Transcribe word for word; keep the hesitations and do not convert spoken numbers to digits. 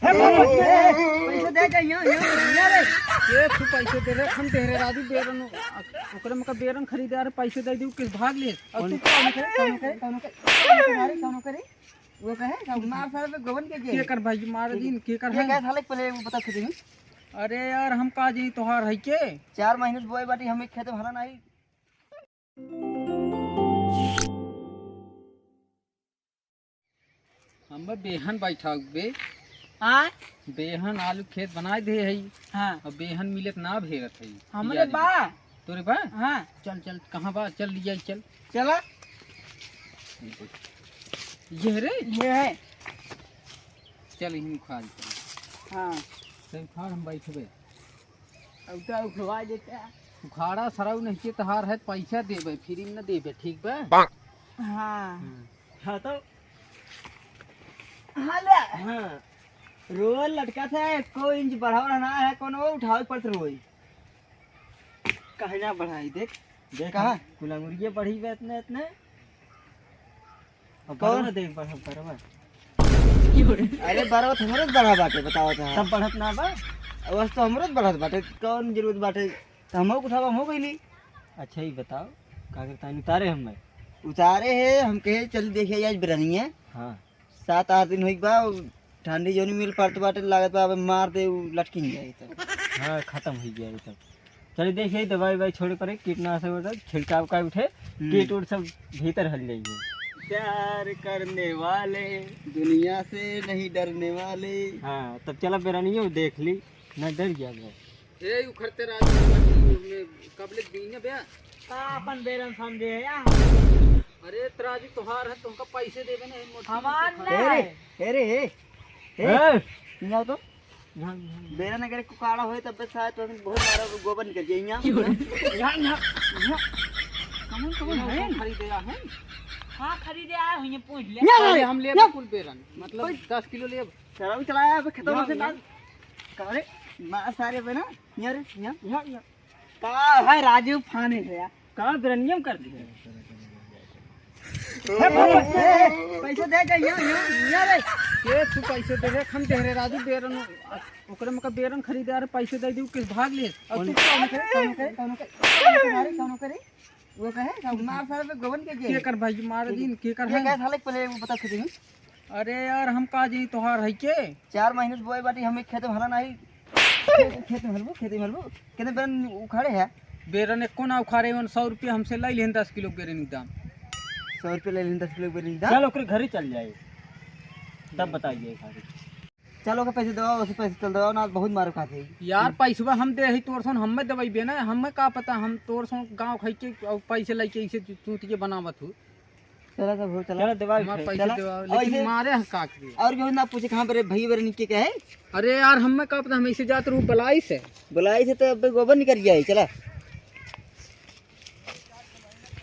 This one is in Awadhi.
पैसा दे दे, यहाँ, यहाँ, यहाँ रे। ये तू पैसे दे रे, हम दे रे राजू बेरन, ओकरे में का बेरन खरीदे, अरे पैसे दे दू, किस भाग ले? और तू कौन करे, कौन करे, कौन करे, कौन करे, कौन करे? वो कहे, सब मार सारे पे गोवन के के के? कर भाई, मार दीन, के कर ये है? क्या साले पहले वो बता खुद ही। अरे यार, हम का जी तोहार है के? चार महीने से बोए बाटी, हम एक खेत में हला नहीं। हम बेहन बैठा बे। हाँ? बेहन आलू खेत बनाए दे है। हाँ। अब बेहन मिलत ना भेरत है। हमरे यार बा। तोरे बा? हाँ। चल, चल, कहाँ बा? चल, लिया, चल। चला। ये रे? ये है। चल, इहन उखाड़, चल। हाँ। चल, उखाड़, हम बैठबे। अब तो उखड़वा देता। उखाड़ा सरऊ नहीं के तहार है, पैसा देबे, फ्री में न देबे, ठीक बा? हाँ। हाँ। हाँ तो। हाँ ले। हाँ। रोल लटका था, एको इंच बढ़ावा ना है, कोनो उठावे पड़त रोई। काहे ना बढ़ाई, देख। देख, कहाँ? कुल अंगुरिये बढ़ी बे इतने, इतने। अब कौन? बढ़वा देख, बढ़वा, बढ़वा। अरे, बढ़वा तो हमरो बढ़ा बाटे, बताओ तो। तब बढ़त ना बा? बस तो हमरो बढ़त बाटे, कौन जरूरत बाटे? तो हमहू उठावा, हमहू गइली। अच्छा, ई बताओ, का करता है? उतारे हम मैं? उतारे है, हम कहे, चल देखिए, आज बिरनिया। हाँ। सात आठ दिन होइक बा, ठंडी जौनी मिल पड़त बाटे, लागत बा, अब मार दे, उ लटकिन जाए तब। हाँ, खत्म हो गया ये तब। चलिए, देखिए, दवाई ववाई छोड़े पड़े, कीटनाशक वगैरह छिड़काव का उठे, हम्म। कीट उट सब भीतर हल जाइए। प्यार करने वाले दुनिया से नहीं डरने वाले। हाँ, तब चला बेरानियो देख ली, ना डर गया मैं। ए, उखड़ते राजू, में कब ले दीने बे? का अपन बेरन समझे है या? अरे, तराजू तोहार है, तुमका पैसे देबे ना, मोटी हमार मोटी ना ए रे, है। ए रे, ए। ए, ए। यहाँ तो। यहाँ, यहाँ। बेरन अगर कुकाड़ा होए, तब बस शायद तो बहुत सारा गोबर निकल जाए यहाँ। यहाँ, यहाँ, यहाँ। कमन, कमन यहाँ है? खरीदे आ है? हाँ, खरीदे आया हूँ, ये पूछ ले। यहाँ, अरे, हम लेबे यहाँ। कुल बेरन, मतलब, कोई दस किलो लेब। चला भी चलाया, अब खेतों यहाँ, से यहाँ। ना। का रे, मार सारे पे ना, यहाँ रे, यहाँ, यहाँ, यहाँ। का है राजू फाने है यार? का बिरनियम कर दिया? ए, ए, ए, पैसा दे दे, यहाँ, यहाँ, यहाँ रे। के तू पैसे दे रे, हम दे रे राजू बेरन, ओकरे में का बेरन खरीदे, अरे पैसे दे दू, किस भाग ले? और तू कौन करे, कौन करे, कौन करे, कौन करे, कौन करे? वो कहे, सब मार सारे पे गोवन के के के? कर भाई, मार दीन, के कर ये है? क्या साले पहले वो बता खुद ही। अरे यार, हम का जी तोहार है के? चार महीने से बोए बाटी, हम एक खेत में हला नहीं। खेत में हलबो, खेत में हलबो। कितने बेरन उखाड़े है? बेरन एको ना उखाड़े, उन सौ रुपया हमसे ले लेन दस किलो बेरन के दाम। सौ रुपया ले लेन दस किलो बेरन के दाम? चल, ओकरे घरे चल जाए, तब बताइए खाली। चलो, ओके पैसे दो, उसे पैसे चल दो ना, बहुत मार खाते हैं। यार, पैसवा हम दे ही तोर सोन, हमें दवाई बे ना, हमें का पता, हम तोर सोन गाँव खाई के और पैसे लेके इसे चूतिए बनावत हूँ। चला सब हो, चला। चला, दवाई हमार उठे। पैसे चला। देवा, और लेकिन इसे मारे हैं काट दिए। और जो ना पूछे कहाँ पर है, भैया बरे निके क्या है? अरे यार, हमें का पता, हम इसे जात रहू बलाई से। बलाई से तो अब गोबर निकल जाए, चला।